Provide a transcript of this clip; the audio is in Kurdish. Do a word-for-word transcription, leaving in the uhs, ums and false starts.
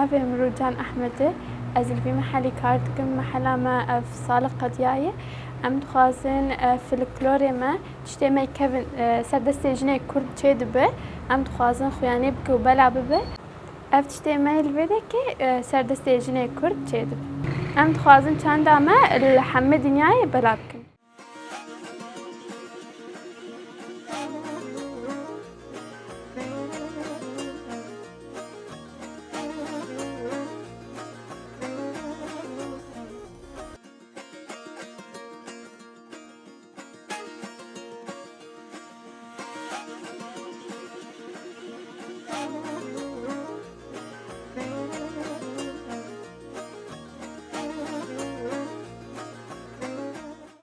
Navê min Rûcan Ehmed e. Ez li vî mehelî kar dikim. Mehela me ev salê qediyaye. Em dixwazin, e, folklorê me, tiştê me kevin, e, ser destê jinê Kurd çêdibe. Em dixwazin xuyanê bike û bela bibe. Ev tiştê me li vê derê, e, ser destê jinê Kurd çêdibe. Em dixwazin çanda me li hemî dinyayê bela bikin.